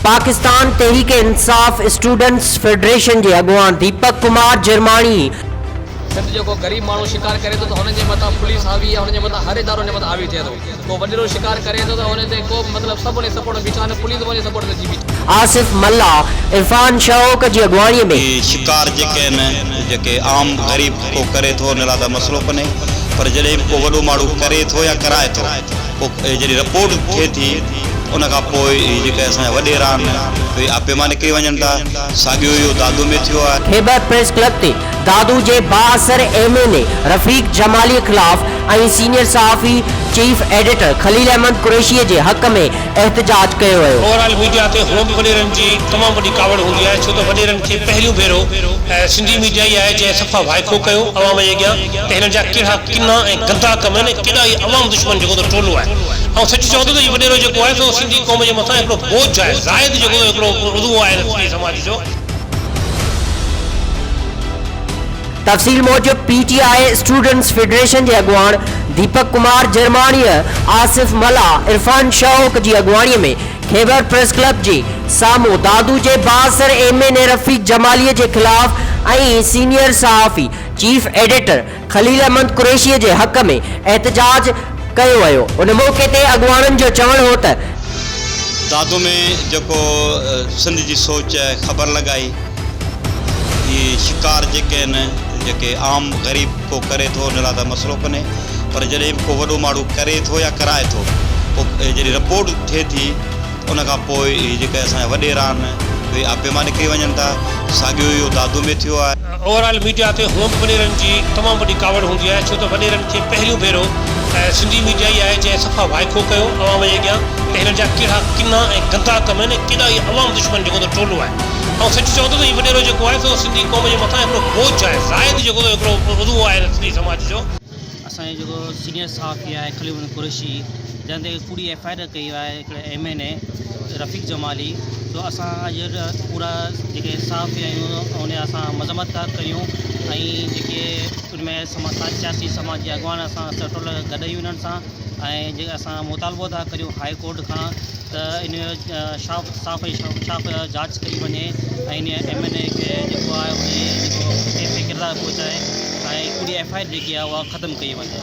Pakistan Tehreek Insaf students federation جي اڳواڻ ديپڪ ڪمار جرماڻي، سنڌ جو ڪو غريب ماڻهو شڪار ڪري ٿو ته هن جي مٿان پوليس حاوي آهي هن جي مٿان هر ادارو هن جي مٿان حاوي ٿئي ٿو ڪو وڏيرو شڪار ڪري ٿو ته هن تي ڪو به مطلب سڀ هن جي سپورٽ ۾ بيٺا آهن پوليس به هن جي سپورٽ ۾ اچي بيٺي. آصف ملاح، عرفان شوق جي اڳواڻي ۾. هي شڪار جيڪي آهن جيڪي عام غريب ڪو ڪري ٿو ان لاء ته مسئلو ڪونهي پر جڏهن به ڪو وڏو ماڻهو ڪري ٿو يا ڪرائي ٿو پوء جڏهن رپورٽ ٿئي ٿي ان کان پوء هي جيڪي اسان جا وڏيرا آهن اهي آپي مان نڪري وڃن ٿا ساڳيو اهو دادو ۾ ٿيو آهي. خيبر پريس ڪلب تي دادو جي بااثر M N A Rafiq Jamali خلاف ۽ سينيئر صحافي چيف ايڊيٽر خليل احمد قريشي جي حق ۾ احتجاج ڪيو ويو. اوور آل ميڊيا تي هونء به وڏيرن جي تمام وڏي ڪاوڙ هوندي آهي ڇو ته وڏيرن کي پهريون ڀيرو سنڌي ميڊيا ئي آهي جنهن صفا وائکو ڪيو عوام جي اڳيان ته هنن جا ڪهڙا ڪنا ۽ گندا ڪم آهن ۽ ڪيڏا هي عوام دشمن جيڪو ته ٽولو آهي آئون سچ چوان ٿو ته هي وڏيرو جيڪو آهي سو سنڌي قوم جي مٿان هڪڙو بوجهه آهي زائد جيڪو ته هڪڙو عضوو آهي سنڌي سماج جو. تفصيل موجب P T I students federation جي اڳواڻ ديپڪ ڪمار جرماڻيء، آصف ملاح، عرفان شوق جي اڳواڻي ۾ خيبر پريس ڪلب جي سامهون دادو جي بااثر M N A Rafiq Jamali جي خلاف ۽ سينيئر صحافي چيف ايڊيٽر خليل احمد قريشي جي حق ۾ احتجاج ڪيو ويو. ان موقعي تي اڳواڻن جو چوڻ هو ته. دادو ۾ جيڪو سنڌ جي سوچ خبر لڳائي هي شڪار جيڪي آهن جيڪي عام غريب ڪو ڪري ٿو ان لاء ته مسئلو ڪونهي پر جڏهن به ڪو وڏو ماڻهو ڪري ٿو يا ڪرائي ٿو پوء جڏهن رپورٽ ٿئي ٿي ان کان پوء هي جيڪي اسان جا وڏيرا آهن اهي آپي مان نڪري وڃن ٿا. ساڳيو اهو دادو ۾ ٿيو آهي. اوور آل ميڊيا تي هونء به وڏيرن جي تمام وڏي ڪاوڙ هوندي آهي ڇو ته وڏيرن کي پهريون ڀيرو سنڌي ميڊيا ئي آهي جنهن صفا وائکو ڪيو عوام جي اڳيان ته هنن جا ڪهڙا ڪنا ۽ گندا ڪم آهن ۽ ڪيڏا هي عوام دشمن جيڪو ته ٽولو آهي. آئون سچ چوان ٿو ته هي وڏيرو جيڪو آهي سو سنڌي قوم جي مٿان هڪڙو بوجهه آهي زائد جيڪو ته هڪڙو عضوو آهي سنڌي سماج جو. اسان جو جيڪو سينيئر صحافي آهي خليل احمد قريشي جنهن تي ڪوڙي ايف I R ڪئي آهي هڪڙي M N A Rafiq Jamali سو اسان اڄ پورا جيڪي صحافي آهيون ان اسان مذمت ٿا ڪيون ۽ جيڪي ان ۾ سياسي سماجي اڳواڻ اسان ٽوٽل گڏ آهيون انهن سان ۽ جي اسان مطالبو ٿا ڪريون هائي ڪورٽ کان ته ان جو شاف صاف ۽ شفاف جاچ ڪئي وڃي ۽ ان ايم اين اي کي جيڪو آهي ان جي جيڪو ڪيفي ڪردار پهچائي ۽ ڪوڙي ايف I R جيڪي آهي اها ختم ڪئي وڃي.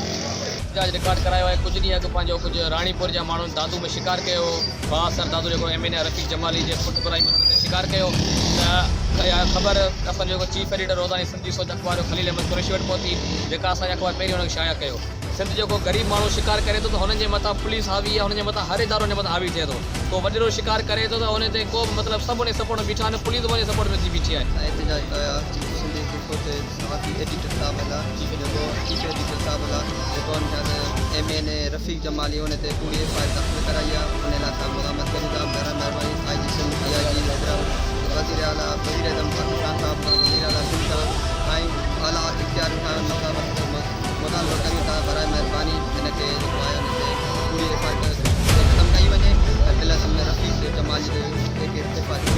احتجاج رڪارڊ ڪرايو آهي ڪجهه ڏينهن اڳ پنهنجو ڪجهه راڻيپور جا ماڻهن دادو ۾ شڪار ڪيو هو بااثر دادو جيڪو ايم اين اي رفيق جمالي جي پٽ ابراهيم انهن تي شڪار ڪيو ته اها خبر اسان جو جيڪو چيف ايڊيٽر روزاني سنڌ جي سوچ اخبار جو خليل احمد قريشي وٽ پهتي جيڪا اسان جي اخبار پهرين انهن کي شايع ڪيو. سنڌ جو ڪو غريب ماڻهو شڪار ڪري ٿو ته هنن جي مٿان پوليس حاوي آهي هنن جي مٿان هر ادارو هن جي مٿان حاوي ٿئي ٿو ڪو وڏيرو شڪار ڪري ٿو ته هن تي ڪو به مطلب سڀ هن جي سپورٽ ۾ بيٺا آهن پوليس به هن جي سپورٽ ۾ اچي بيٺي آهي. اسان احتجاج ڪيو آهي جيڪو سنڌ جي سوچ صحافي ايڊيٽر صاحب لا جيڪو چيف ايڊيٽر صاحب لا جيڪو هن کان M N A Rafiq Jamali ان تي ڪوڙي ايف I R داخل ڪرائي آهي ان لاء اسان مزاحمت ڪريون ٿا برائي مهرباني آء جي سنڌ ڊي I جي حيدرآباد وزير اعليٰ وزير اعظم پاڪستان صاحب کان وزير اعليٰ سنڌ کان ۽ اعليٰ اختيارين کان مزاحمت مطالبو ڪريون ٿا براء مهرباني هن کي جيڪو آهي ان تي ڪوڙي ايف I R ختم ڪئي وڃي ۽ پلس ۾ رفيق جمالي تي F I R.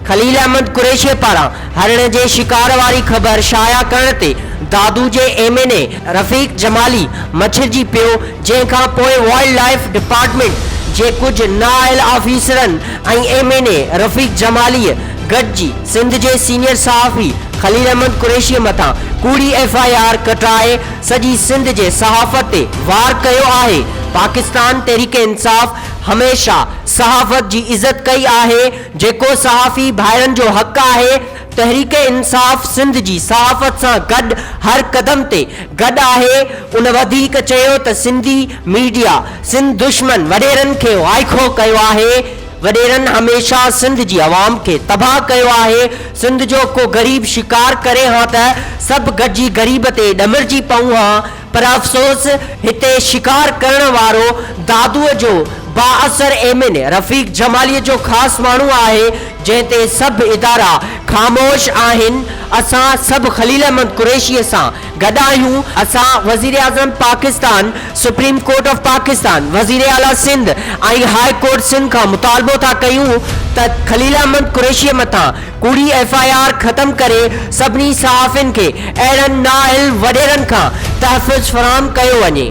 Khalil Ahmed Qureshi پاران هرڻ جي شڪار واري خبر شايع ڪرڻ تي دادو جي M N A Rafiq Jamali مڇرجي پيو جنهن کان پوء وائلڊ لائيف ڊپارٽمينٽ جي ڪجهه نااهل آفيسرن ۽ M N A Rafiq جماليء گڏجي سنڌ جي سينيئر صحافي خليل احمد قريشيء مٿان ڪوڙي ايف I R ڪٽرائي سڄي سنڌ جي صحافت تي وار ڪيو آهي، پاڪستان تحريڪ انصاف هميشه صحافت جي عزت ڪئي آهي، جيڪو صحافي ڀائرن جو حق آهي، تحريڪ انصاف سنڌ جي صحافت سان گڏ هر قدم تي گڏ آهي، ان وڌيڪ چيو ته سنڌي ميڊيا سنڌ دشمن وڏيرن کي وائکو ڪيو آهي، وڏيرن هميشه سنڌ جي عوام کي تباهه ڪيو آهي، سنڌ جو ڪو غريب شڪار ڪري ها ته سڀ گڏجي غريب تي ڏمرجي پئون ها پر افسوس هتي شڪار ڪرڻ وارو دادوء جو بااثر ايم اين اي رفيق جمالي جو خاص ماڻهو آهي جنهن تي سڀ ادارا خاموش آهن اسان سڀ خليل احمد قريشي سان گڏ آهيون، اسان وزيراعظم Pakistan, supreme court of Pakistan, وزيراعليٰ سنڌ ۽ هاء ڪورٽ سنڌ کان مطالبو ٿا ڪيون ته خليل احمد قريشي مٿان ڪوڙي ايف I R ختم ڪري سڀني صحافين کي اهڙن نااهل وڏيرن کان تحفظ فراهم ڪيو وڃي.